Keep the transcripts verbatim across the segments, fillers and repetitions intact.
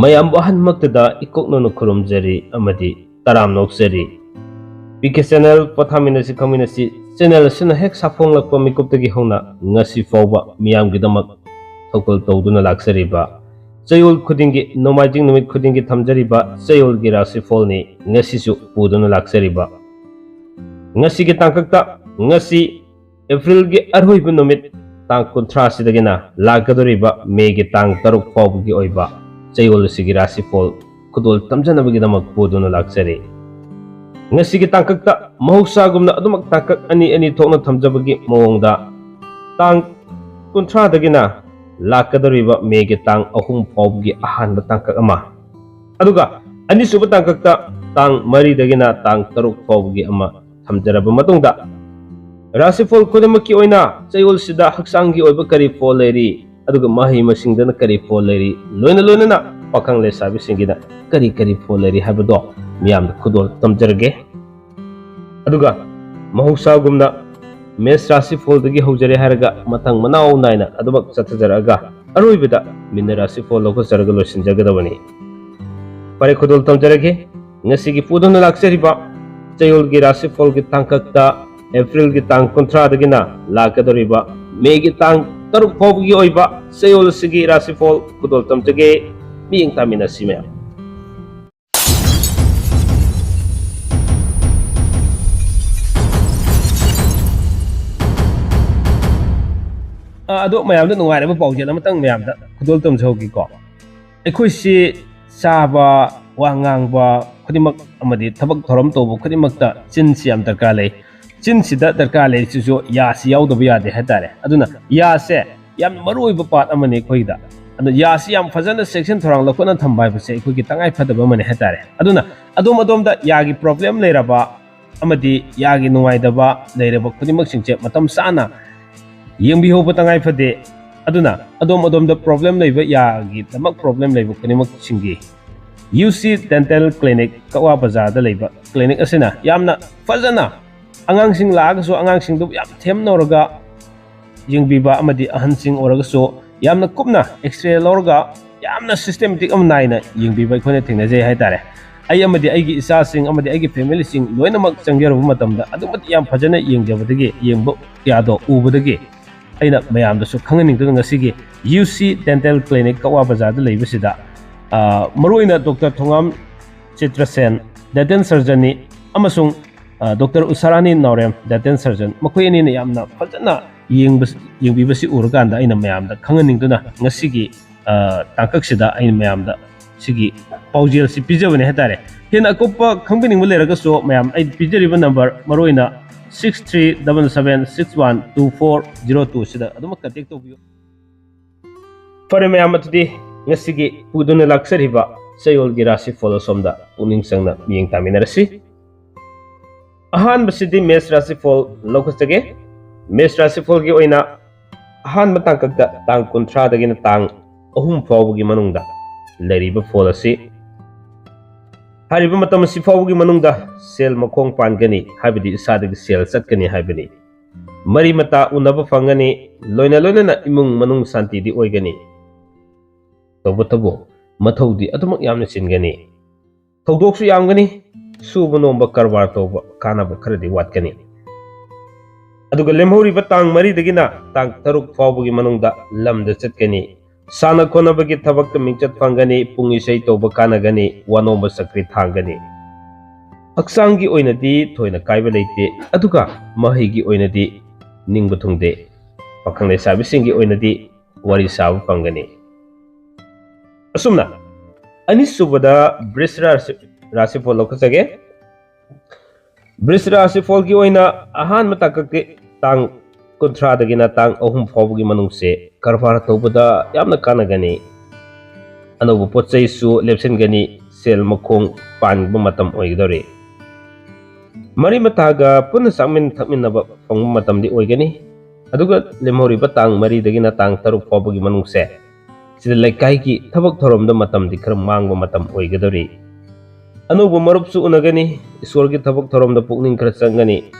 ꯃꯌꯥꯝꯕꯨ ꯑꯍꯟꯃꯛꯇꯗ ꯏꯀꯣꯛꯅꯅ ꯈꯨꯔꯨꯝꯖꯔꯤ ꯑꯃꯗꯤ ꯇꯔꯥꯝ ꯅꯣꯛꯆꯔꯤ꯫ P K channel ꯄꯣꯊꯥꯃꯤꯟꯅꯁꯤ ꯈꯪꯃꯤꯟꯅꯁꯤ channel ꯑꯁꯤꯅ ꯍꯦꯛ ꯁꯥꯐꯣꯡꯂꯛꯄ ꯃꯤꯀꯨꯞꯇꯒꯤ ꯍꯧꯅ ꯉꯁꯤ ꯐꯥꯎꯕ ꯃꯤꯌꯥꯝꯒꯤꯗꯃꯛ ꯊꯧꯒꯜ ꯇꯧꯗꯨꯅ ꯂꯥꯛꯆꯔꯤꯕ, ꯆꯌꯣꯜ ꯈꯨꯗꯤꯡꯒꯤ, ꯅꯣꯡꯃꯥꯏꯖꯤꯡ ꯅꯨꯃꯤꯠ ꯈꯨꯗꯤꯡꯒꯤ ꯊꯝꯖꯔꯤꯕ ꯆꯌꯣꯜꯒꯤ ꯔꯥꯁꯤꯐꯣꯜꯅꯤ ꯉꯁꯤꯁꯨ ꯄꯨꯗꯨꯅ ꯂꯥꯛꯆꯔꯤꯕ꯫ ꯉꯁꯤꯒꯤ ꯇꯥꯡꯀꯛꯇ, ꯉꯁꯤ ꯑꯦꯄ꯭ꯔꯤꯜꯒꯤ ꯑꯔꯣꯏꯕ ꯅꯨꯃꯤꯠ ꯇꯥꯡ ꯀꯨꯟꯊ꯭ꯔꯥꯁꯤꯗꯒꯤꯅ ꯂꯥꯛꯀꯗꯧꯔꯤꯕ ꯃꯦꯒꯤ ꯇꯥꯡ ꯇꯔꯨꯛ ꯐꯥꯎꯕꯒꯤ ꯑꯣꯏꯕ ꯆꯌꯣꯜ ꯑꯁꯤꯒꯤ ꯔꯥꯁꯤꯐꯣꯜ ꯈꯨꯗꯣꯜ ꯇꯝꯖꯅꯕꯒꯤꯗꯃꯛ ꯄꯨꯗꯨꯅ ꯂꯥꯛꯆꯔꯤ꯫ ꯉꯁꯤꯒꯤ ꯇꯥꯡꯀꯛꯇ ꯃꯍꯧꯁꯥꯒꯨꯝꯅ ꯑꯗꯨꯃꯛ ꯇꯥꯡꯀꯛ ꯑꯅꯤ ꯑꯅꯤ ꯊꯣꯛꯅ ꯊꯝꯖꯕꯒꯤ ꯃꯑꯣꯡꯗ ꯇꯥꯡ ꯀꯨꯟꯊ꯭ꯔꯥꯗꯒꯤꯅ ꯂꯥꯛꯀꯗꯧꯔꯤꯕ ꯃꯦꯒꯤ ꯇꯥꯡ ꯑꯍꯨꯝ ꯐꯥꯎꯕꯒꯤ ꯑꯍꯥꯟꯕ ꯇꯥꯡꯀꯛ ꯑꯃ, ꯑꯗꯨꯒ ꯑꯅꯤꯁꯨꯕ ꯇꯥꯡꯀꯛꯇ ꯇꯥꯡ ꯃꯔꯤꯗꯒꯤꯅ ꯇꯥꯡ ꯇꯔꯨꯛ ꯐꯥꯎꯕꯒꯤ ꯑꯃ ꯊꯝꯖꯔꯕ ꯃꯇꯨꯡꯗ, ꯔꯥꯁꯤꯐꯣꯜ ꯈꯨꯗꯤꯡꯃꯛꯀꯤ ꯑꯣꯏꯅ ꯆꯌꯣꯜꯁꯤꯗ ꯍꯛꯆꯥꯡꯒꯤ ꯑꯣꯏꯕ ꯀꯔꯤ ꯐꯣꯜ ꯂꯩꯔꯤ, ꯑꯗꯨꯒ ꯃꯍꯩ ꯃꯁꯤꯡꯗꯅ ꯀꯔꯤ ꯐꯣꯜ ꯂꯩꯔꯤ, ꯂꯣꯏꯅ ꯂꯣꯏꯅꯅ ꯄꯥꯈꯪ ꯂꯩꯁꯥꯕꯤꯁꯤꯡꯒꯤꯅ ꯀꯔꯤ ꯀꯔꯤ ꯐꯣꯜ ꯂꯩꯔꯤ ꯍꯥꯏꯕꯗꯣ ꯃꯤꯌꯥꯝꯗ ꯈꯨꯗꯣꯜ ꯇꯝꯖꯔꯒꯦ꯫ ꯑꯗꯨꯒ ꯃꯍꯧꯁꯥꯒꯨꯝꯅ ꯃꯦꯁ ꯔꯥꯁꯤꯐꯣꯜꯗꯒꯤ ꯍꯧꯖꯔꯦ ꯍꯥꯏꯔꯒ ꯃꯊꯪ ꯃꯅꯥꯎ ꯅꯥꯏꯅ ꯑꯗꯨꯃꯛ ꯆꯠꯊꯖꯔꯛꯑꯒ ꯑꯔꯣꯏꯕꯗ ꯃꯤꯟꯅ ꯔꯥꯁꯤꯐꯣꯜ ꯂꯧꯈꯠꯆꯔꯒ ꯂꯣꯏꯁꯤꯟꯖꯒꯗꯕꯅꯤ꯫ ꯐꯔꯦ, ꯈꯨꯗꯣꯜ ꯇꯝꯖꯔꯒꯦ꯫ ꯉꯁꯤꯒꯤ ꯄꯨꯗꯨꯅ ꯂꯥꯛꯆꯔꯤꯕ ꯆꯌꯣꯜꯒꯤ ꯔꯥꯁꯤꯐꯣꯜꯒꯤ ꯇꯥꯡꯀꯛꯇ ꯑꯦꯄ꯭ꯔꯤꯜꯒꯤ ꯇꯥꯡ ꯀꯨꯟꯊ꯭ꯔꯥꯗꯒꯤꯅ ꯂꯥꯛꯀꯗꯧꯔꯤꯕ ꯃꯦꯒꯤ ꯇꯥꯡ ꯇꯔꯨꯛ ꯐꯥꯎꯕꯒꯤ ꯑꯣꯏꯕ ꯆꯌꯣꯜ ꯑꯁꯤꯒꯤ ꯔꯥꯁꯤꯐꯣꯜ ꯈꯨꯗꯣꯜ ꯇꯝꯖꯒꯦ꯫ ꯃꯤꯠꯌꯦꯡ ꯇꯥꯃꯤꯟꯅꯁꯤ ꯃꯌꯥꯝ꯫ ꯑ, ꯑꯗꯣ ꯃꯌꯥꯝꯗ ꯅꯨꯡꯉꯥꯏꯔꯕ ꯄꯥꯎꯖꯦꯜ ꯑꯃꯇꯪ ꯃꯌꯥꯝꯗ ꯈꯨꯗꯣꯜ ꯇꯝꯖꯍꯧꯒꯦꯀꯣ꯫ ꯑꯩꯈꯣꯏꯁꯤ ꯆꯥꯕ, ꯋꯥ ꯉꯥꯡꯕ ꯈꯨꯗꯤꯡꯃꯛ ꯑꯃꯗꯤ ꯊꯕꯛ ꯊꯧꯔꯝ ꯇꯧꯕ ꯈꯨꯗꯤꯡꯃꯛꯇ ꯆꯤꯟꯁꯤ ꯌꯥꯝ ꯗꯔꯀꯥꯔ ꯂꯩ꯫ ꯆꯤꯟꯁꯤꯗ ꯗꯔꯀꯥꯔ ꯂꯩꯔꯤꯁꯤꯁꯨ ꯌꯥꯁꯤ ꯌꯥꯎꯗꯕ ꯌꯥꯗꯦ ꯍꯥꯏꯇꯥꯔꯦ꯫ ꯑꯗꯨꯅ ꯌꯥꯁꯦ ꯌꯥꯝ ꯃꯔꯨ ꯑꯣꯏꯕ ꯄꯥꯔꯠ ꯑꯃꯅꯤ ꯑꯩꯈꯣꯏꯒꯤꯗ꯫ ꯑꯗꯣ ꯌꯥꯁꯤ ꯌꯥꯝ ꯐꯖꯅ ꯆꯦꯛꯁꯤꯟ ꯊꯧꯔꯥꯡ ꯂꯧꯈꯠꯅ ꯊꯝꯕ ꯍꯥꯏꯕꯁꯦ ꯑꯩꯈꯣꯏꯒꯤ ꯇꯉꯥꯏ ꯐꯗꯕ ꯑꯃꯅꯤ ꯍꯥꯏꯇꯥꯔꯦ꯫ ꯑꯗꯨꯅ ꯑꯗꯣꯝ ꯑꯗꯣꯝꯗ ꯌꯥꯒꯤ ꯄ꯭ꯔꯣꯕ꯭ꯂꯦꯝ ꯂꯩꯔꯕ ꯑꯃꯗꯤ ꯌꯥꯒꯤ ꯅꯨꯡꯉꯥꯏꯇꯕ ꯂꯩꯔꯕ ꯈꯨꯗꯤꯡꯃꯛꯁꯤꯡꯁꯦ ꯃꯇꯝ ꯆꯥꯅ ꯌꯦꯡꯕꯤꯍꯧꯕ ꯇꯉꯥꯏ ꯐꯗꯦ꯫ ꯑꯗꯨꯅ ꯑꯗꯣꯝ ꯑꯗꯣꯝꯗ ꯄ꯭ꯔꯣꯕ꯭ꯂꯦꯝ ꯂꯩꯕ, ꯌꯥꯒꯤꯗꯃꯛ ꯄ꯭ꯔꯣꯕ꯭ꯂꯦꯝ ꯂꯩꯕ ꯈꯨꯗꯤꯡꯃꯛꯁꯤꯡꯒꯤ ꯌꯨ ꯁꯤ ꯗꯦꯟꯇꯦꯜ ꯀ꯭ꯂꯤꯅꯤꯛ, ꯀꯛꯋꯥ ꯕꯖꯥꯔꯗ ꯂꯩꯕ ꯀ꯭ꯂꯤꯅꯤꯛ ꯑꯁꯤꯅ ꯌꯥꯝꯅ ꯐꯖꯅ ꯑꯉꯥꯡꯁꯤꯡ ꯂꯥꯛꯑꯒꯁꯨ ꯑꯉꯥꯡꯁꯤꯡꯗꯨ ꯌꯥꯝ ꯊꯦꯝꯅꯧꯔꯒ ꯌꯦꯡꯕꯤꯕ ꯑꯃꯗꯤ ꯑꯍꯟꯁꯤꯡ ꯑꯣꯏꯔꯒꯁꯨ ꯌꯥꯝꯅ ꯀꯨꯞꯅ ꯑꯦꯛꯁꯔꯦ ꯂꯧꯔꯒ ꯌꯥꯝꯅ systematic ꯑꯃ ꯅꯥꯏꯅ ꯌꯦꯡꯕꯤꯕ ꯑꯩꯈꯣꯏꯅ ꯊꯦꯡꯅꯖꯩ ꯍꯥꯏꯇꯥꯔꯦ꯫ ꯑꯩ ꯑꯃꯗꯤ ꯑꯩꯒꯤ ꯏꯆꯥꯁꯤꯡ ꯑꯃꯗꯤ ꯑꯩꯒꯤ familyꯁꯤꯡ ꯂꯣꯏꯅꯃꯛ ꯆꯪꯖꯔꯨꯕ ꯃꯇꯝꯗ ꯑꯗꯨꯛ ꯃꯇꯤꯛ ꯌꯥꯝ ꯐꯖꯅ ꯌꯦꯡꯖꯕꯗꯒꯤ, ꯌꯦꯡꯕ ꯀꯌꯥꯗꯣ ꯎꯕꯗꯒꯤ ꯑꯩꯅ ꯃꯌꯥꯝꯗꯁꯨ ꯈꯪꯍꯟꯅꯤꯡꯗꯨꯅ ꯉꯁꯤꯒꯤ UC Dental Clinic ꯀꯛꯋꯥ ꯕꯖꯥꯔꯗ ꯂꯩꯕꯁꯤꯗ, ꯑ, ꯃꯔꯨꯑꯣꯏꯅ ꯗꯣꯛꯇꯔ ꯊꯣꯉꯥꯝ ꯆꯤꯇ꯭ꯔꯁꯦꯟ, dental surgeonꯅꯤ, ꯑꯃꯁꯨꯡ, ꯑ, ꯗꯣꯛꯇꯔ ꯎꯁꯥꯔꯥꯅꯤ ꯅꯥꯎꯔꯦꯝ, dental surgeon, ꯃꯈꯣꯏ ꯑꯅꯤꯅ ꯌꯥꯝꯅ ꯐꯖꯅ ꯌꯦꯡꯕ-, ꯌꯦꯡꯕꯤꯕꯁꯤ ꯎꯔꯀꯥꯟꯗ ꯑꯩꯅ ꯃꯌꯥꯝꯗ ꯈꯪꯍꯟꯅꯤꯡꯗꯨꯅ ꯉꯁꯤꯒꯤ, ꯑ, ꯇꯥꯡꯀꯛꯁꯤꯗ ꯑꯩꯅ ꯃꯌꯥꯝꯗ ꯁꯤꯒꯤ ꯄꯥꯎꯖꯦꯜꯁꯤ ꯄꯤꯖꯕꯅꯦ ꯍꯥꯏꯇꯥꯔꯦ꯫ ꯍꯦꯟꯅ ꯑꯀꯨꯞꯄ ꯈꯪꯕꯤꯅꯤꯡꯕ ꯂꯩꯔꯒꯁꯨ ꯃꯌꯥꯝ ꯑꯩ ꯄꯤꯖꯔꯤꯕ number, ꯃꯔꯨꯑꯣꯏꯅ six three double seven six one two four zero two ꯁꯤꯗ ꯑꯗꯨꯃꯛ contact ꯇꯧꯕꯤꯌꯨ꯫ ꯐꯔꯦ ꯃꯌꯥꯝ, ꯑꯗꯨꯗꯤ ꯉꯁꯤꯒꯤ ꯄꯨꯗꯨꯅ ꯂꯥꯛꯆꯔꯤꯕ ꯆꯌꯣꯜꯒꯤ ꯔꯥꯁꯤꯐꯣꯜ ꯑꯁꯣꯝꯗ ꯄꯨꯛꯅꯤꯡ ꯆꯪꯅ ꯃꯤꯠꯌꯦꯡ ꯇꯥꯃꯤꯟꯅꯔꯁꯤ꯫ ꯑꯍꯥꯟꯕꯁꯤꯗꯤ ꯃꯦꯁ ꯔꯥꯁꯤꯐꯣꯜ ꯂꯧꯈꯠꯆꯒꯦ꯫ ꯃꯦꯁ ꯔꯥꯁꯤꯐꯣꯜꯒꯤ ꯑꯣꯏꯅ ꯑꯍꯥꯟꯕ ꯇꯥꯡꯀꯛꯇ ꯇꯥꯡ ꯀꯨꯟꯊ꯭ꯔꯥꯗꯒꯤꯅ ꯇꯥꯡ ꯑꯍꯨꯝ ꯐꯥꯎꯕꯒꯤ ꯃꯅꯨꯡꯗ ꯂꯩꯔꯤꯕ ꯐꯣꯜ ꯑꯁꯤ, ꯍꯥꯏꯔꯤꯕ ꯃꯇꯝ ꯑꯁꯤ ꯐꯥꯎꯕꯒꯤ ꯃꯅꯨꯡꯗ ꯁꯦꯜ ꯃꯈꯣꯡ ꯄꯥꯟꯒꯅꯤ, ꯍꯥꯏꯕꯗꯤ ꯏꯁꯥꯗꯒꯤ ꯁꯦꯜ ꯆꯠꯀꯅꯤ ꯍꯥꯏꯕꯅꯤ꯫ ꯃꯔꯤ ꯃꯇꯥ ꯎꯅꯕ ꯐꯪꯒꯅꯤ, ꯂꯣꯏꯅ ꯂꯣꯏꯅꯅ ꯏꯃꯨꯡ ꯃꯅꯨꯡ ꯁꯥꯟꯇꯤꯗꯤ ꯑꯣꯏꯒꯅꯤ꯫ ꯇꯧꯕꯇꯕꯨ ꯃꯊꯧꯗꯤ ꯑꯗꯨꯃꯛ ꯌꯥꯝꯅ ꯆꯤꯟꯒꯅꯤ꯫ ꯊꯧꯗꯣꯛꯁꯨ ꯌꯥꯝꯒꯅꯤ, ꯁꯨꯕ ꯅꯣꯝꯕ ꯀꯔꯕꯥꯔ ꯇꯧꯕ ꯀꯥꯟꯅꯕ ꯈꯔꯗꯤ ꯋꯥꯠꯀꯅꯤ꯫ ꯑꯗꯨꯒ ꯂꯦꯝꯍꯧꯔꯤꯕ ꯇꯥꯡ ꯃꯔꯤꯗꯒꯤꯅ ꯇꯥꯡ ꯇꯔꯨꯛ ꯐꯥꯎꯕꯒꯤ ꯃꯅꯨꯡꯗ ꯂꯝꯗ ꯆꯠꯀꯅꯤ, ꯁꯥꯟꯅ ꯈꯣꯠꯅꯕꯒꯤ ꯊꯕꯛꯇ ꯃꯤꯡꯆꯠ ꯐꯪꯒꯅꯤ, ꯄꯨꯡ ꯏꯁꯩ ꯇꯧꯕ ꯀꯥꯟꯅꯒꯅꯤ, ꯋꯥꯅꯣꯝꯕ ꯆꯀ꯭ꯔꯤ ꯊꯥꯡꯒꯅꯤ꯫ ꯍꯛꯆꯥꯡꯒꯤ ꯑꯣꯏꯅꯗꯤ ꯊꯣꯏꯅ ꯀꯥꯏꯕ ꯂꯩꯇꯦ, ꯑꯗꯨꯒ ꯃꯍꯩꯒꯤ ꯑꯣꯏꯅꯗꯤ ꯅꯤꯡꯕ ꯊꯨꯡꯗꯦ꯫ ꯄꯥꯈꯪ ꯂꯩꯁꯥꯕꯤꯁꯤꯡꯒꯤ ꯑꯣꯏꯅꯗꯤ ꯋꯥꯔꯤ ꯁꯥꯕ ꯐꯪꯒꯅꯤ꯫ ꯑꯁꯨꯝꯅ ꯑꯅꯤꯁꯨꯕꯗ ꯕ꯭ꯔꯤꯁ ꯔꯥꯁꯤ, ꯔꯥꯁꯤꯐꯣꯜ ꯂꯧꯈꯠꯆꯒꯦ꯫ ꯕ꯭ꯔꯤꯁ ꯔꯥꯁꯤꯐꯣꯜꯒꯤ ꯑꯣꯏꯅ ꯑꯍꯥꯟꯕ ꯇꯥꯡꯀꯛꯇꯤ ꯇꯥꯡ ꯀꯨꯟꯊ꯭ꯔꯥꯗꯒꯤꯅ ꯇꯥꯡ ꯑꯍꯨꯝ ꯐꯥꯎꯕꯒꯤ ꯃꯅꯨꯡꯁꯦ ꯀꯔꯕꯥꯔ ꯇꯧꯕꯗ ꯌꯥꯝꯅ ꯀꯥꯟꯅꯒꯅꯤ꯫ ꯑꯅꯧꯕ ꯄꯣꯠ ꯆꯩꯁꯨ ꯂꯦꯞꯁꯤꯟꯒꯅꯤ, ꯁꯦꯜ ꯃꯈꯣꯡ ꯄꯥꯟꯕ ꯃꯇꯝ ꯑꯣꯏꯒꯗꯧꯔꯤ꯫ ꯃꯔꯤ ꯃꯇꯥꯒ ꯄꯨꯟꯅ ꯆꯥꯃꯤꯟ ꯊꯛꯃꯤꯟꯅꯕ ꯐꯪꯕ ꯃꯇꯝꯗꯤ ꯑꯣꯏꯒꯅꯤ꯫ ꯑꯗꯨꯒ ꯂꯦꯝꯍꯧꯔꯤꯕ ꯇꯥꯡ ꯃꯔꯤꯗꯒꯤꯅ ꯇꯥꯡ ꯇꯔꯨꯛ ꯐꯥꯎꯕꯒꯤ ꯃꯅꯨꯡꯁꯦ, ꯁꯤꯗ ꯂꯩꯀꯥꯏꯒꯤ ꯊꯕꯛ ꯊꯧꯔꯝꯗ ꯃꯇꯝꯗꯤ ꯈꯔ ꯃꯥꯡꯕ ꯃꯇꯝ ꯑꯣꯏꯒꯗꯧꯔꯤ꯫ ꯑꯅꯧꯕ ꯃꯔꯨꯞꯁꯨ ꯎꯅꯒꯅꯤ, ꯏꯁꯣꯔꯒꯤ ꯊꯕꯛ ꯊꯧꯔꯝꯗ ꯄꯨꯛꯅꯤꯡ ꯈꯔ ꯆꯪꯒꯅꯤ,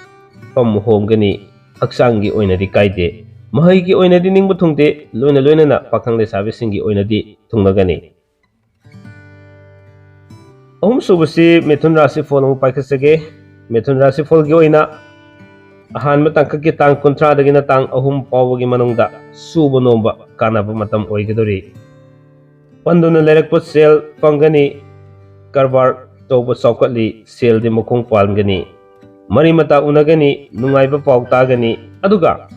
ꯐꯝ ꯍꯣꯡꯒꯅꯤ, ꯍꯛꯆꯥꯡꯒꯤ ꯑꯣꯏꯅꯗꯤ ꯀꯥꯏꯗꯦ꯫ ꯃꯍꯩꯒꯤ ꯑꯣꯏꯅꯗꯤ ꯅꯤꯡꯕ ꯊꯨꯡꯗꯦ, ꯂꯣꯏꯅ ꯂꯣꯏꯅꯅ ꯄꯥꯈꯪ ꯂꯩꯁꯥꯕꯤꯁꯤꯡꯒꯤ ꯑꯣꯏꯅꯗꯤ ꯊꯨꯡꯅꯒꯅꯤ꯫ ꯑꯍꯨꯝꯁꯨꯕꯁꯤ ꯃꯤꯊꯨꯟ ꯔꯥꯁꯤꯐꯣꯜ ꯑꯃꯨꯛ ꯄꯥꯏꯈꯠꯆꯒꯦ꯫ ꯃꯤꯊꯨꯟ ꯔꯥꯁꯤꯐꯣꯜꯒꯤ ꯑꯣꯏꯅ ꯑꯍꯥꯟꯕ ꯇꯥꯡꯀꯛꯀꯤ ꯇꯥꯡ ꯀꯨꯟꯊ꯭ꯔꯥꯗꯒꯤꯅ ꯇꯥꯡ ꯑꯍꯨꯝ ꯐꯥꯎꯕꯒꯤ ꯃꯅꯨꯡꯗ ꯁꯨꯕ ꯅꯣꯝꯕ ꯀꯥꯟꯅꯕ ꯃꯇꯝ ꯑꯣꯏꯒꯗꯧꯔꯤ꯫ ꯄꯟꯗꯨꯅ ꯂꯩꯔꯛꯄ ꯁꯦꯜ ꯐꯪꯒꯅꯤ, ꯀꯔꯕꯥꯔ ꯇꯧꯕ ꯆꯥꯎꯈꯠꯂꯤ, ꯁꯦꯜꯗꯤ ꯃꯈꯣꯡ ꯄꯥꯟꯒꯅꯤ, ꯃꯔꯤ ꯃꯇꯥ ꯎꯅꯒꯅꯤ, ꯅꯨꯡꯉꯥꯏꯕ ꯄꯥꯎ ꯇꯥꯒꯅꯤ, ꯑꯗꯨꯒ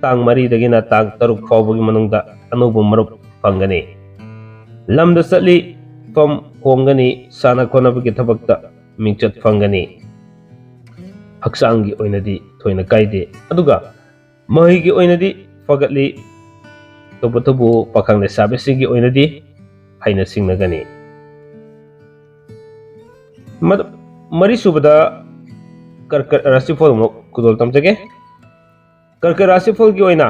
ꯇꯥꯡ ꯃꯔꯤꯗꯒꯤꯅ ꯇꯥꯡ ꯇꯔꯨꯛ ꯐꯥꯎꯕꯒꯤ ꯃꯅꯨꯡꯗ ꯑꯅꯧꯕ ꯃꯔꯨꯞ ꯐꯪꯒꯅꯤ꯫ ꯂꯝꯗ ꯆꯠꯂꯤ, ꯐꯝ ꯍꯣꯡꯒꯅꯤ, ꯁꯥꯟꯅ ꯈꯣꯠꯅꯕꯒꯤ ꯊꯕꯛꯇ ꯃꯤꯡꯆꯠ ꯐꯪꯒꯅꯤ꯫ ꯍꯛꯆꯥꯡꯒꯤ ꯑꯣꯏꯅꯗꯤ ꯊꯣꯏꯅ ꯀꯥꯏꯗꯦ, ꯑꯗꯨꯒ ꯃꯍꯩꯒꯤ ꯑꯣꯏꯅꯗꯤ ꯐꯒꯠꯂꯤ꯫ ꯇꯧꯕꯇꯕꯨ ꯄꯥꯈꯪ ꯂꯩꯁꯥꯕꯤꯁꯤꯡꯒꯤ ꯑꯣꯏꯅꯗꯤ ꯍꯩꯅ ꯁꯤꯡꯅꯒꯅꯤ꯫ ꯃꯗꯨ-, ꯃꯔꯤꯁꯨꯕꯗ ꯀꯔꯀꯠ ꯔꯥꯁꯤꯐꯣꯜ ꯑꯃꯨꯛ ꯈꯨꯗꯣꯜ ꯇꯝꯖꯒꯦ꯫ ꯀꯔꯀꯠ ꯔꯥꯁꯤꯐꯣꯜꯒꯤ ꯑꯣꯏꯅ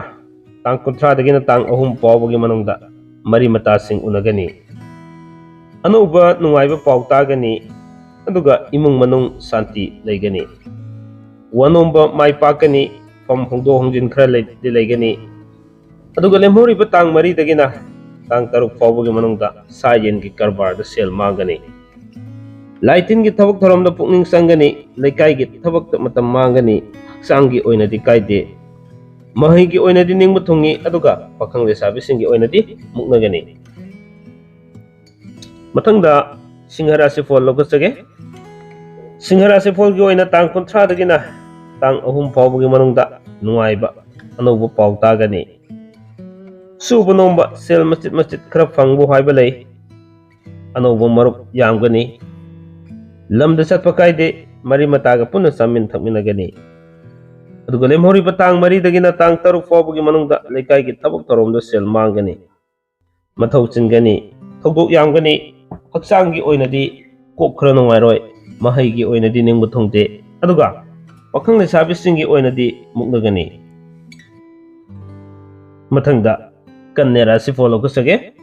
ꯇꯥꯡ ꯀꯨꯟꯊ꯭ꯔꯥꯗꯒꯤꯅ ꯇꯥꯡ ꯑꯍꯨꯝ ꯐꯥꯎꯕꯒꯤ ꯃꯅꯨꯡꯗ ꯃꯔꯤ ꯃꯇꯥꯁꯤꯡ ꯎꯅꯒꯅꯤ꯫ ꯑꯅꯧꯕ ꯅꯨꯡꯉꯥꯏꯕ ꯄꯥꯎ ꯇꯥꯒꯅꯤ, ꯑꯗꯨꯒ ꯏꯃꯨꯡ ꯃꯅꯨꯡ ꯁꯥꯟꯇꯤ ꯂꯩꯒꯅꯤ꯫ ꯋꯥꯅꯣꯝꯕ ꯃꯥꯏ ꯄꯥꯛꯀꯅꯤ, ꯐꯝ ꯍꯣꯡꯗꯣꯛ ꯍꯣꯡꯖꯤꯟ ꯈꯔ ꯂꯩ-, ꯂꯩꯒꯅꯤ꯫ ꯑꯗꯨꯒ ꯂꯦꯝꯍꯧꯔꯤꯕ ꯇꯥꯡ ꯃꯔꯤꯗꯒꯤꯅ ꯇꯥꯡ ꯇꯔꯨꯛ ꯐꯥꯎꯕꯒꯤ ꯃꯅꯨꯡꯗ ꯁꯥ ꯌꯦꯟꯒꯤ ꯀꯔꯕꯥꯔꯗ ꯁꯦꯜ ꯃꯥꯡꯒꯅꯤ꯫ ꯂꯥꯏ ꯇꯤꯟꯒꯤ ꯊꯕꯛ ꯊꯧꯔꯝꯗ ꯄꯨꯛꯅꯤꯡ ꯆꯪꯒꯅꯤ, ꯂꯩꯀꯥꯏꯒꯤ ꯊꯕꯛꯇ ꯃꯇꯝ ꯃꯥꯡꯒꯅꯤ, ꯍꯛꯆꯥꯡꯒꯤ ꯑꯣꯏꯅꯗꯤ ꯀꯥꯏꯗꯦ꯫ ꯃꯍꯩꯒꯤ ꯑꯣꯏꯅꯗꯤ ꯅꯤꯡꯕ ꯊꯨꯡꯉꯤ, ꯑꯗꯨꯒ ꯄꯥꯈꯪ ꯂꯩꯁꯥꯕꯤꯁꯤꯡꯒꯤ ꯑꯣꯏꯅꯗꯤ ꯃꯨꯛꯅꯒꯅꯤ꯫ ꯃꯊꯪꯗ ꯁꯤꯡꯍ ꯔꯥꯁꯤꯐꯣꯜ ꯂꯧꯈꯠꯆꯒꯦ꯫ ꯁꯤꯡꯍ ꯔꯥꯁꯤꯐꯣꯜꯒꯤ ꯑꯣꯏꯅ ꯇꯥꯡ ꯀꯨꯟꯊ꯭ꯔꯥꯗꯒꯤꯅ ꯇꯥꯡ ꯑꯍꯨꯝ ꯐꯥꯎꯕꯒꯤ ꯃꯅꯨꯡꯗ ꯅꯨꯡꯉꯥꯏꯕ ꯑꯅꯧꯕ ꯄꯥꯎ ꯇꯥꯒꯅꯤ꯫ ꯁꯨꯕ ꯅꯣꯝꯕ, ꯁꯦꯜ ꯃꯆꯤꯠ ꯃꯆꯤꯠ ꯈꯔ ꯐꯪꯕ ꯍꯥꯏꯕ ꯂꯩ꯫ ꯑꯅꯧꯕ ꯃꯔꯨꯞ ꯌꯥꯝꯒꯅꯤ꯫ ꯂꯝꯗ ꯆꯠꯄ ꯀꯥꯏꯗꯦ, ꯃꯔꯤ ꯃꯇꯥꯒ ꯄꯨꯟꯅ ꯆꯥꯃꯤꯟ ꯊꯛꯃꯤꯟꯅꯒꯅꯤ꯫ ꯑꯗꯨꯒ ꯂꯦꯝꯍꯧꯔꯤꯕ ꯇꯥꯡ ꯃꯔꯤꯗꯒꯤꯅ ꯇꯥꯡ ꯇꯔꯨꯛ ꯐꯥꯎꯕꯒꯤ ꯃꯅꯨꯡꯗ ꯂꯩꯀꯥꯏꯒꯤ ꯊꯕꯛ ꯊꯧꯔꯝꯗ ꯁꯦꯜ ꯃꯥꯡꯒꯅꯤ꯫ ꯃꯊꯧ ꯆꯤꯟꯒꯅꯤ, ꯊꯧꯗꯣꯛ ꯌꯥꯝꯒꯅꯤ, ꯍꯛꯆꯥꯡꯒꯤ ꯑꯣꯏꯅꯗꯤ ꯀꯣꯛ ꯈꯔ ꯅꯨꯡꯉꯥꯏꯔꯣꯏ, ꯃꯍꯩꯒꯤ ꯑꯣꯏꯅꯗꯤ ꯅꯤꯡꯕ ꯊꯨꯡꯗꯦ, ꯑꯗꯨꯒ ꯄꯥꯈꯪ ꯂꯩꯁꯥꯕꯤꯁꯤꯡꯒꯤ ꯑꯣꯏꯅꯗꯤ ꯃꯨꯛꯅꯒꯅꯤ꯫ ꯃꯊꯪꯗ ꯀꯟꯌꯥ ꯔꯥꯁꯤꯐꯣꯜ ꯂꯧꯈꯠꯆꯒꯦ꯫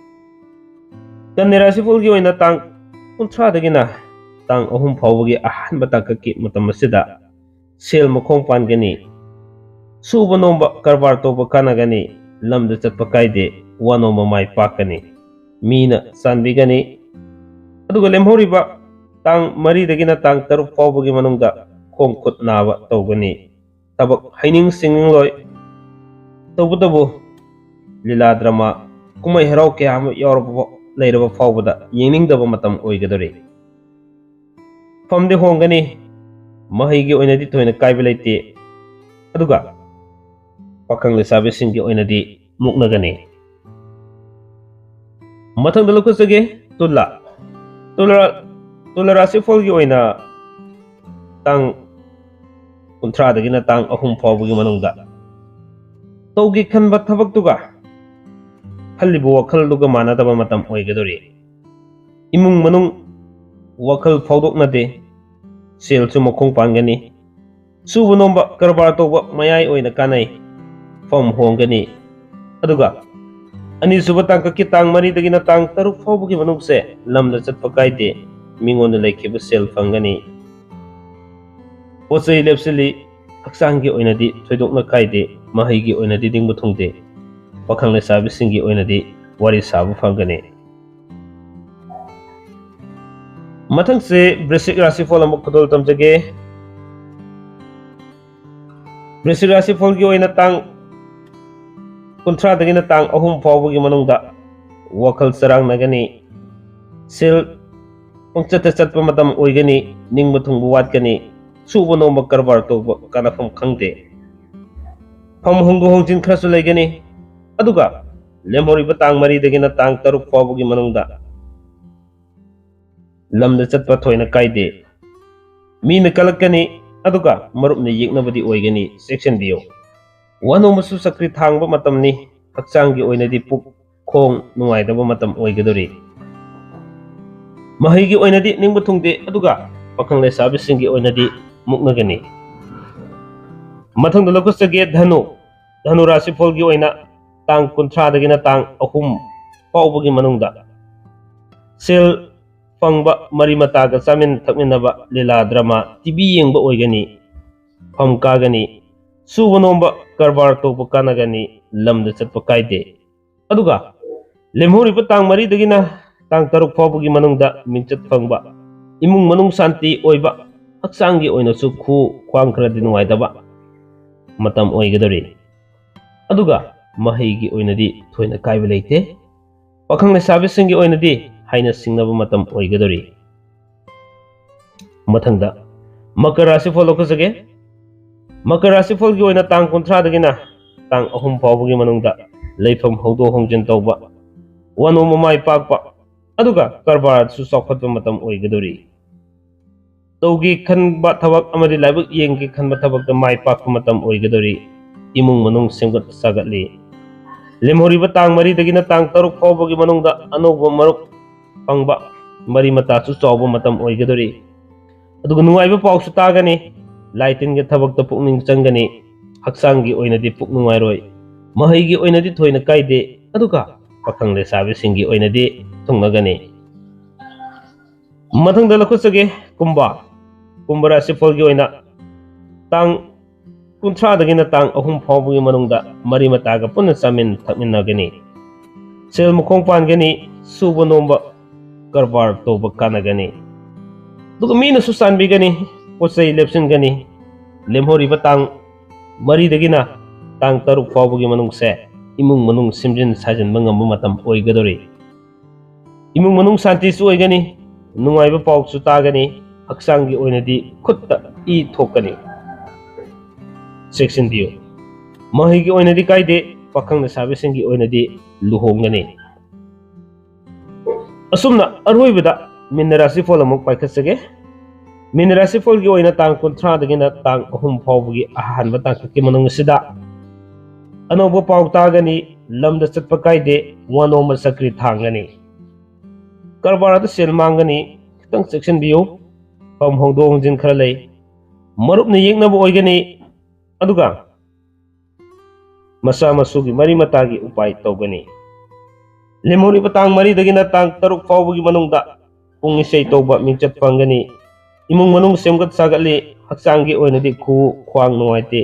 ꯀꯟꯌꯥ ꯔꯥꯁꯤꯐꯣꯜꯒꯤ ꯑꯣꯏꯅ ꯇꯥꯡ ꯀꯨꯟꯊ꯭ꯔꯥꯗꯒꯤꯅ ꯇꯥꯡ ꯑꯍꯨꯝ ꯐꯥꯎꯕꯒꯤ ꯑꯍꯥꯟꯕ ꯇꯥꯡꯀꯛꯀꯤ ꯃꯇꯝ ꯑꯁꯤꯗ ꯁꯦꯜ ꯃꯈꯣꯡ ꯄꯥꯟꯒꯅꯤ꯫ ꯁꯨꯕ ꯅꯣꯝꯕ ꯀꯔꯕꯥꯔ ꯇꯧꯕ ꯀꯥꯟꯅꯒꯅꯤ꯫ ꯂꯝꯗ ꯆꯠꯄ ꯀꯥꯏꯗꯦ, ꯋꯥ ꯅꯣꯝꯕ ꯃꯥꯏ ꯄꯥꯛꯀꯅꯤ꯫ ꯃꯤꯅ ꯆꯥꯟꯕꯤꯒꯅꯤ꯫ ꯑꯗꯨꯒ ꯂꯦꯝꯍꯧꯔꯤꯕ ꯇꯥꯡ ꯃꯔꯤꯗꯒꯤꯅ ꯇꯥꯡ ꯇꯔꯨꯛ ꯐꯥꯎꯕꯒꯤ ꯃꯅꯨꯡꯗ ꯈꯣꯡ ꯈꯨꯠ ꯅꯥꯕ ꯇꯧꯒꯅꯤ꯫ ꯊꯕꯛ ꯍꯩꯅꯤꯡ ꯁꯤꯡꯅꯤꯡꯂꯣꯏ꯫ ꯇꯧꯕꯇꯕꯨ ꯂꯤꯂꯥ ꯗ꯭ꯔꯃꯥ, ꯀꯨꯝꯍꯩ ꯍꯔꯥꯎ ꯀꯌꯥ ꯑꯃ ꯌꯥꯎꯔꯕ ꯐꯥꯎ-, ꯂꯩꯔꯕ ꯐꯥꯎꯕꯗ ꯌꯦꯡꯅꯤꯡꯗꯕ ꯃꯇꯝ ꯑꯣꯏꯒꯗꯧꯔꯤ꯫ ꯐꯝꯗꯤ ꯍꯣꯡꯒꯅꯤ, ꯃꯍꯩꯒꯤ ꯑꯣꯏꯅꯗꯤ ꯊꯣꯏꯅ ꯀꯥꯏꯕ ꯂꯩꯇꯦ꯫ ꯑꯗꯨꯒ ꯄꯥꯈꯪ ꯂꯩꯁꯥꯕꯤꯁꯤꯡꯒꯤ ꯑꯣꯏꯅꯗꯤ ꯃꯨꯛꯅꯒꯅꯤ꯫ ꯃꯊꯪꯗ ꯂꯧꯈꯠꯆꯒꯦ, ꯇꯨꯂꯥ꯫ ꯇꯨꯂꯥ, ꯇꯨꯂꯥ ꯔꯥꯁꯤꯐꯣꯜꯒꯤ ꯑꯣꯏꯅ ꯇꯥꯡ ꯀꯨꯟꯊ꯭ꯔꯥꯗꯒꯤꯅ ꯇꯥꯡ ꯑꯍꯨꯝ ꯐꯥꯎꯕꯒꯤ ꯃꯅꯨꯡꯗ ꯇꯧꯒꯦ ꯈꯟꯕ ꯊꯕꯛꯇꯨꯒ ꯈꯜꯂꯤꯕ ꯋꯥꯈꯜꯗꯨꯒ ꯃꯥꯟꯅꯗꯕ ꯃꯇꯝ ꯑꯣꯏꯒꯗꯧꯔꯤ꯫ ꯏꯃꯨꯡ ꯃꯅꯨꯡ ꯋꯥꯈꯜ ꯐꯥꯎꯗꯣꯛꯅꯗꯦ, ꯁꯦꯜꯁꯨ ꯃꯈꯣꯡ ꯄꯥꯟꯒꯅꯤ꯫ ꯁꯨꯕ ꯅꯣꯝꯕ ꯀꯔꯕꯥꯔ ꯇꯧꯕ ꯃꯌꯥꯏ ꯑꯣꯏꯅ ꯀꯥꯟꯅꯩ, ꯐꯝ ꯍꯣꯡꯒꯅꯤ꯫ ꯑꯗꯨꯒ ꯑꯅꯤꯁꯨꯕ ꯇꯥꯡꯀꯛꯀꯤ ꯇꯥꯡ ꯃꯔꯤꯗꯒꯤꯅ ꯇꯥꯡ ꯇꯔꯨꯛ ꯐꯥꯎꯕꯒꯤ ꯃꯅꯨꯡꯁꯦ ꯂꯝꯗ ꯆꯠꯄ ꯀꯥꯏꯗꯦ, ꯃꯤꯉꯣꯟꯗ ꯂꯩꯈꯤꯕ ꯁꯦꯜ ꯐꯪꯒꯅꯤ꯫ ꯄꯣꯠ ꯆꯩ ꯂꯦꯞꯁꯤꯜꯂꯤ, ꯍꯛꯆꯥꯡꯒꯤ ꯑꯣꯏꯅꯗꯤ ꯊꯣꯏꯗꯣꯛꯅ ꯀꯥꯏꯗꯦ, ꯃꯍꯩꯒꯤ ꯑꯣꯏꯅꯗꯤ ꯅꯤꯡꯕ ꯊꯨꯡꯗꯦ, ꯄꯥꯈꯪ ꯂꯩꯁꯥꯕꯤꯁꯤꯡꯒꯤ ꯑꯣꯏꯅꯗꯤ ꯋꯥꯔꯤ ꯁꯥꯕ ꯐꯪꯒꯅꯤ꯫ ꯃꯊꯪꯁꯦ ꯕ꯭ꯔꯤꯁꯤꯛ ꯔꯥꯁꯤꯐꯣꯜ ꯑꯃꯨꯛ ꯈꯨꯗꯣꯜ ꯇꯝꯖꯒꯦ꯫ ꯕ꯭ꯔꯤꯁꯤꯛ ꯔꯥꯁꯤꯐꯣꯜꯒꯤ ꯑꯣꯏꯅ ꯇꯥꯡ ꯀꯨꯟꯊ꯭ꯔꯥꯗꯒꯤꯅ ꯇꯥꯡ ꯑꯍꯨꯝ ꯐꯥꯎꯕꯒꯤ ꯃꯅꯨꯡꯗ ꯋꯥꯈꯜ ꯆꯔꯥꯡꯅꯒꯅꯤ꯫ ꯁꯦꯜ ꯄꯪꯆꯠꯇ ꯆꯠꯄ ꯃꯇꯝ ꯑꯣꯏꯒꯅꯤ꯫ ꯅꯤꯡꯕ ꯊꯨꯡꯕ ꯋꯥꯠꯀꯅꯤ꯫ ꯁꯨꯕ ꯅꯣꯝꯕ ꯀꯔꯕꯥꯔ ꯇꯧꯕ ꯀꯥꯟꯅꯐꯝ ꯈꯪꯗꯦ꯫ ꯐꯝ ꯍꯣꯡꯗꯣꯛ ꯍꯣꯡꯖꯤꯟ ꯈꯔꯁꯨ ꯂꯩꯒꯅꯤ꯫ ꯑꯗꯨꯒ ꯂꯦꯝꯍꯧꯔꯤꯕ ꯇꯥꯡ ꯃꯔꯤꯗꯒꯤꯅ ꯇꯥꯡ ꯇꯔꯨꯛ ꯐꯥꯎꯕꯒꯤ ꯃꯅꯨꯡꯗ ꯂꯝꯗ ꯆꯠꯄ ꯊꯣꯏꯅ ꯀꯥꯏꯗꯦ꯫ ꯃꯤꯅ ꯀꯜꯂꯛꯀꯅꯤ, ꯑꯗꯨꯒ ꯃꯔꯨꯞꯅ ꯌꯦꯛꯅꯕꯗꯤ ꯑꯣꯏꯒꯅꯤ, ꯆꯦꯛꯁꯤꯟꯕꯤꯌꯨ꯫ ꯋꯥꯅꯣꯝꯕꯁꯨ ꯆꯀ꯭ꯔꯤ ꯊꯥꯡꯕ ꯃꯇꯝꯅꯤ꯫ ꯍꯛꯆꯥꯡꯒꯤ ꯑꯣꯏꯅꯗꯤ ꯄꯨꯛ ꯈꯣꯡ ꯅꯨꯡꯉꯥꯏꯇꯕ ꯃꯇꯝ ꯑꯣꯏꯒꯗꯧꯔꯤ꯫ ꯃꯍꯩꯒꯤ ꯑꯣꯏꯅꯗꯤ ꯅꯤꯡꯕ ꯊꯨꯡꯗꯦ, ꯑꯗꯨꯒ ꯄꯥꯈꯪ ꯂꯩꯁꯥꯕꯤꯁꯤꯡꯒꯤ ꯑꯣꯏꯅꯗꯤ ꯃꯨꯛꯅꯒꯅꯤ꯫ ꯃꯊꯪꯗ ꯂꯧꯈꯠꯆꯒꯦ ꯙꯅꯨ꯫ ꯙꯅꯨ ꯔꯥꯁꯤꯐꯣꯜꯒꯤ ꯑꯣꯏꯅ ꯇꯥꯡ ꯀꯨꯟꯊ꯭ꯔꯥꯗꯒꯤꯅ ꯇꯥꯡ ꯑꯍꯨꯝ ꯐꯥꯎꯕꯒꯤ ꯃꯅꯨꯡꯗ ꯁꯦꯜ ꯐꯪꯕ, ꯃꯔꯤ ꯃꯇꯥꯒ ꯆꯥꯃꯤꯟ ꯊꯛꯃꯤꯟꯅꯕ, ꯂꯤꯂꯥ ꯗ꯭ꯔꯃꯥ, ꯇꯤ ꯚꯤ ꯌꯦꯡꯕ ꯑꯣꯏꯒꯅꯤ꯫ ꯐꯝ ꯀꯥꯒꯅꯤ꯫ ꯁꯨꯕ ꯅꯣꯝꯕ, ꯀꯔꯕꯥꯔ ꯇꯧꯕ ꯀꯥꯟꯅꯒꯅꯤ, ꯂꯝꯗ ꯆꯠꯄ ꯀꯥꯏꯗꯦ꯫ ꯑꯗꯨꯒ ꯂꯦꯝꯍꯧꯔꯤꯕ ꯇꯥꯡ ꯃꯔꯤꯗꯒꯤꯅ ꯇꯥꯡ ꯇꯔꯨꯛ ꯐꯥꯎꯕꯒꯤ ꯃꯅꯨꯡꯗ ꯃꯤꯡꯆꯠ ꯐꯪꯕ, ꯏꯃꯨꯡ ꯃꯅꯨꯡ ꯁꯥꯟꯇꯤ ꯑꯣꯏꯕ, ꯍꯛꯆꯥꯡꯒꯤ ꯑꯣꯏꯅꯁꯨ ꯈꯨ ꯈ꯭ꯋꯥꯡ ꯈꯔꯗꯤ ꯅꯨꯡꯉꯥꯏꯇꯕ ꯃꯇꯝ ꯑꯣꯏꯒꯗꯧꯔꯤ꯫ ꯑꯗꯨꯒ ꯃꯍꯩꯒꯤ ꯑꯣꯏꯅꯗꯤ ꯊꯣꯏꯅ ꯀꯥꯏꯕ ꯂꯩꯇꯦ꯫ ꯄꯥꯈꯪ ꯂꯩꯁꯥꯕꯤꯁꯤꯡꯒꯤ ꯑꯣꯏꯅꯗꯤ ꯍꯥꯏꯅ ꯁꯤꯡꯅꯕ ꯃꯇꯝ ꯑꯣꯏꯒꯗꯧꯔꯤ꯫ ꯃꯊꯪꯗ ꯃꯀꯔ ꯔꯥꯁꯤꯐꯜ ꯂꯧꯈꯠꯆꯒꯦ꯫ ꯃꯀꯔ ꯔꯥꯁꯤꯐꯜꯒꯤ ꯑꯣꯏꯅ ꯇꯥꯡ ꯀꯨꯟꯊ꯭ꯔꯥꯗꯒꯤꯅ ꯇꯥꯡ ꯑꯍꯨꯝ ꯐꯥꯎꯕꯒꯤ ꯃꯅꯨꯡꯗ ꯂꯩꯐꯝ ꯍꯧꯗꯣꯛ ꯍꯣꯡꯖꯤꯟ ꯇꯧꯕ, ꯋꯥꯅꯣꯝꯕ ꯃꯥꯏ ꯄꯥꯛꯄ, ꯑꯗꯨꯒ ꯀꯔꯕꯥꯔꯁꯨ ꯆꯥꯎꯈꯠꯄ ꯃꯇꯝ ꯑꯣꯏꯒꯗꯧꯔꯤ꯫ ꯇꯧꯒꯦ ꯈꯟꯕ ꯊꯕꯛ ꯑꯃꯗꯤ ꯂꯥꯏꯕꯛ ꯌꯦꯡꯒꯦ ꯈꯟꯕ ꯊꯕꯛꯇ ꯃꯥꯏ ꯄꯥꯛꯄ ꯃꯇꯝ ꯑꯣꯏꯒꯗꯧꯔꯤ꯫ ꯏꯃꯨꯡ ꯃꯅꯨꯡ ꯁꯦꯝꯒꯠ ꯁꯥꯒꯠꯂꯤ꯫ ꯂꯦꯝꯍꯧꯔꯤꯕ ꯇꯥꯡ ꯃꯔꯤꯗꯒꯤꯅ ꯇꯥꯡ ꯇꯔꯨꯛ ꯐꯥꯎꯕꯒꯤ ꯃꯅꯨꯡꯗ ꯑꯅꯧꯕ ꯃꯔꯨꯞ ꯐꯪꯕ, ꯃꯔꯤ ꯃꯇꯥꯁꯨ ꯆꯥꯎꯕ ꯃꯇꯝ ꯑꯣꯏꯒꯗꯧꯔꯤ꯫ ꯑꯗꯨꯒ ꯅꯨꯡꯉꯥꯏꯕ ꯄꯥꯎꯁꯨ ꯇꯥꯒꯅꯤ꯫ ꯂꯥꯏ ꯇꯤꯟꯒꯤ ꯊꯕꯛꯇ ꯄꯨꯛꯅꯤꯡ ꯆꯪꯒꯅꯤ꯫ ꯍꯛꯆꯥꯡꯒꯤ ꯑꯣꯏꯅꯗꯤ ꯄꯨꯛ ꯅꯨꯡꯉꯥꯏꯔꯣꯏ꯫ ꯃꯍꯩꯒꯤ ꯑꯣꯏꯅꯗꯤ ꯊꯣꯏꯅ ꯀꯥꯏꯗꯦ꯫ ꯑꯗꯨꯒ ꯄꯥꯈꯪ ꯂꯩꯁꯥꯕꯤꯁꯤꯡꯒꯤ ꯑꯣꯏꯅꯗꯤ ꯊꯨꯡꯅꯒꯅꯤ꯫ ꯃꯊꯪꯗ ꯂꯧꯈꯠꯆꯒꯦ, ꯀꯨꯝꯚ꯫ ꯀꯨꯝꯚ ꯔꯥꯁꯤꯐꯜꯒꯤ ꯑꯣꯏꯅ ꯇꯥꯡ ꯀꯨꯟꯊ꯭ꯔꯥꯗꯒꯤꯅ ꯇꯥꯡ ꯑꯍꯨꯝ ꯐꯥꯎꯕꯒꯤ ꯃꯅꯨꯡꯗ ꯃꯔꯤ ꯃꯇꯥꯒ ꯄꯨꯟꯅ ꯆꯥꯃꯤꯟ ꯊꯛꯃꯤꯟꯅꯒꯅꯤ꯫ ꯁꯦꯜ ꯃꯈꯣꯡ ꯄꯥꯟꯒꯅꯤ, ꯁꯨꯕ ꯅꯣꯝꯕ ꯀꯔꯕꯥꯔ ꯇꯧꯕ ꯀꯥꯟꯅꯒꯅꯤ꯫ ꯑꯗꯨꯒ ꯃꯤꯅꯁꯨ ꯆꯥꯟꯕꯤꯒꯅꯤ, ꯄꯣꯠ ꯆꯩ ꯂꯦꯞꯁꯤꯟꯒꯅꯤ꯫ ꯂꯦꯝꯍꯧꯔꯤꯕ ꯇꯥꯡ ꯃꯔꯤꯗꯒꯤꯅ ꯇꯥꯡ ꯇꯔꯨꯛ ꯐꯥꯎꯕꯒꯤ ꯃꯅꯨꯡꯁꯦ ꯏꯃꯨꯡ ꯃꯅꯨꯡ ꯁꯦꯝꯖꯤꯟ ꯁꯥꯖꯤꯟꯕ ꯉꯝꯕ ꯃꯇꯝ ꯑꯣꯏꯒꯗꯧꯔꯤ꯫ ꯏꯃꯨꯡ ꯃꯅꯨꯡ ꯁꯥꯟꯇꯤꯁꯨ ꯑꯣꯏꯒꯅꯤ, ꯅꯨꯡꯉꯥꯏꯕ ꯄꯥꯎꯁꯨ ꯇꯥꯒꯅꯤ, ꯍꯛꯆꯥꯡꯒꯤ ꯑꯣꯏꯅꯗꯤ ꯈꯨꯠꯇ ꯏ ꯊꯣꯛꯀꯅꯤ꯫ ꯆꯦꯛꯁꯤꯟꯕꯤꯌꯨ꯫ ꯃꯍꯩꯒꯤ ꯑꯣꯏꯅꯗꯤ ꯀꯥꯏꯗꯦ, ꯄꯥꯈꯪ ꯂꯩꯁꯥꯕꯤꯁꯤꯡꯒꯤ ꯑꯣꯏꯅꯗꯤ ꯂꯨꯍꯣꯡꯒꯅꯤ꯫ ꯑꯁꯨꯝꯅ ꯑꯔꯣꯏꯕꯗ ꯃꯤꯟ ꯔꯥꯁꯤꯐꯜ ꯑꯃꯨꯛ ꯄꯥꯏꯈꯠꯆꯒꯦ꯫ ꯃꯤꯟ ꯔꯥꯁꯤꯐꯜꯒꯤ ꯑꯣꯏꯅ ꯇꯥꯡ ꯀꯨꯟꯊ꯭ꯔꯥꯗꯒꯤꯅ ꯇꯥꯡ ꯑꯍꯨꯝ ꯐꯥꯎꯕꯒꯤ ꯑꯍꯥꯟꯕ ꯇꯥꯡꯀꯛꯀꯤ ꯃꯅꯨꯡ ꯑꯁꯤꯗ ꯑꯅꯧꯕ ꯄꯥꯎ ꯇꯥꯒꯅꯤ, ꯂꯝꯗ ꯆꯠꯄ ꯀꯥꯏꯗꯦ, ꯋꯥꯅꯣꯝꯕ ꯆꯀ꯭ꯔꯤ ꯊꯥꯡꯒꯅꯤ꯫ ꯀꯔꯕꯥꯔꯗ ꯁꯦꯜ ꯃꯥꯡꯒꯅꯤ, ꯈꯤꯇꯪ ꯆꯦꯛꯁꯤꯟꯕꯤꯌꯨ꯫ ꯐꯝ ꯍꯣꯡꯗꯣꯛ ꯍꯣꯡꯖꯤꯟ ꯈꯔ ꯂꯩ, ꯃꯔꯨꯞꯅ ꯌꯦꯛꯅꯕ ꯑꯣꯏꯒꯅꯤ, ꯑꯗꯨꯒ ꯃꯆꯥ ꯃꯁꯨꯒꯤ ꯃꯔꯤ ꯃꯇꯥꯒꯤ ꯎꯄꯥꯏ ꯇꯧꯒꯅꯤ꯫ ꯂꯦꯝꯍꯧꯔꯤꯕ ꯇꯥꯡ ꯃꯔꯤꯗꯒꯤꯅ ꯇꯥꯡ ꯇꯔꯨꯛ ꯐꯥꯎꯕꯒꯤ ꯃꯅꯨꯡꯗ ꯄꯨꯡ ꯏꯁꯩ ꯇꯧꯕ ꯃꯤꯡꯆꯠ ꯐꯪꯒꯅꯤ꯫ ꯏꯃꯨꯡ ꯃꯅꯨꯡ ꯁꯦꯝꯒꯠ ꯁꯥꯒꯠꯂꯤ, ꯍꯛꯆꯥꯡꯒꯤ ꯑꯣꯏꯅꯗꯤ ꯈꯨꯎ ꯈ꯭ꯋꯥꯡ ꯅꯨꯡꯉꯥꯏꯇꯦ꯫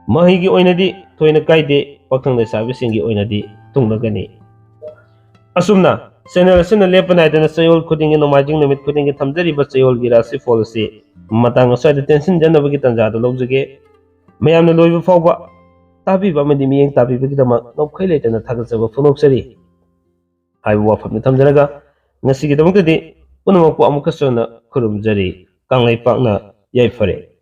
ꯃꯍꯩꯒꯤ ꯑꯣꯏꯅꯗꯤ ꯊꯣꯏꯅ ꯀꯥꯏꯗꯦ, ꯄꯥꯈꯪ ꯂꯩꯁꯥꯕꯤꯁꯤꯡꯒꯤ ꯑꯣꯏꯅꯗꯤ ꯇꯨꯡꯂꯒꯅꯤ꯫ ꯑꯁꯨꯝꯅ channel ꯑꯁꯤꯅ ꯂꯦꯞꯄ ꯅꯥꯏꯗꯅ ꯆꯌꯣꯜ ꯈꯨꯗꯤꯡꯒꯤ, ꯅꯣꯡꯃꯥꯏꯖꯤꯡ ꯅꯨꯃꯤꯠ ꯈꯨꯗꯤꯡꯒꯤ ꯊꯝꯖꯔꯤꯕ ꯆꯌꯣꯜꯒꯤ ꯔꯥꯁꯤꯐꯣꯜ ꯑꯁꯤ ꯃꯇꯥꯡ ꯑꯁ꯭ꯋꯥꯏꯗ ꯇꯦꯟꯁꯤꯟꯖꯅꯕꯒꯤ ꯇꯥꯟꯖꯥꯗꯨ ꯂꯧꯖꯒꯦ꯫ ꯃꯌꯥꯝꯅ ꯂꯣꯏꯕ ꯐꯥꯎꯕ ꯇꯥꯕꯤꯕ ꯑꯃꯗꯤ ꯃꯤꯠꯌꯦꯡ ꯇꯥꯕꯤꯕꯒꯤꯗꯃꯛ ꯉꯝꯈꯩ ꯂꯩꯇꯅ ꯊꯥꯒꯠꯆꯕ ꯐꯣꯡꯗꯣꯛꯆꯔꯤ꯫ ꯍꯥꯏꯕ ꯋꯥꯐꯝꯗꯨ ꯊꯝꯖꯔꯒ ꯉꯁꯤꯒꯤꯗꯃꯛꯇꯗꯤ ꯄꯨꯝꯅꯃꯛꯄꯨ ꯑꯃꯨꯛꯀꯁꯨ ꯍꯟꯅ ꯈꯨꯔꯨꯝꯖꯔꯤ꯫ ꯀꯪꯂꯩꯄꯥꯛꯅ ꯌꯥꯏꯐꯔꯦ꯫